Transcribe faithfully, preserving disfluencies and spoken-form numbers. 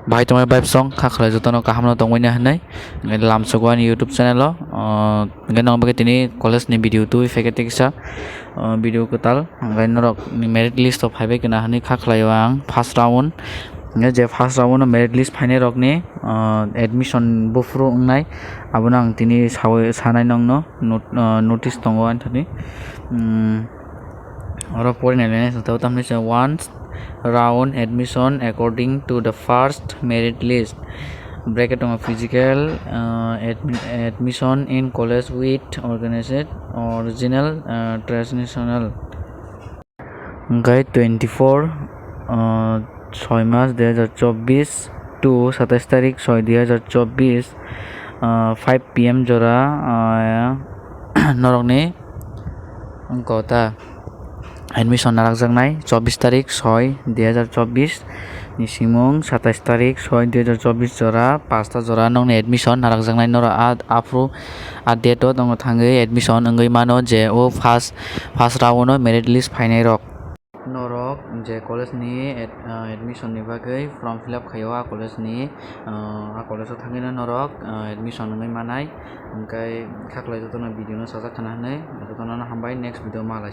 Bahai tongmani bai bwsong kha khlai jotono kaham no tongmani hinwi lamsogo ani YouTube channel o. Hwnkhe nokni bagwi tini college ni video twi phaikhe tiksa video kwtal, hwnkhe norok merit list o phaibai khwna hinwi kha khlaio ang first round. Hwnkhe je first round o merit list phainai rokni admission buphuru wngnai, abono ang tini sawi sanai nokno notice tongo ani thani. Oro porinai lainai song tabo tamni se one round admission according to the first merit list, bracket tongo physical admission in college with organized original traditional. Hwnkhe twenty four soi mas dui hazar chobbish to satais tarik soi dui hazar chobbish five pm jora norokni wngkha ta admission narakjaknai chobbish tarik soi dui hazar chobbish ni simung satais tarik soi dui hazar chobbish jora pasta jora nokni admission narakjaknai norok aphuru a date o tongo thangwi admission wngwi mano je o first first round o merit list phainai rok. Norok je college ni admission ni bagwi form fill up khaio a college ni a college o thangwi no norok admission wngwi manai. Hwnkhe kha khlai jotono video no sajak khana hinwi jotono hambai, next video ma lai.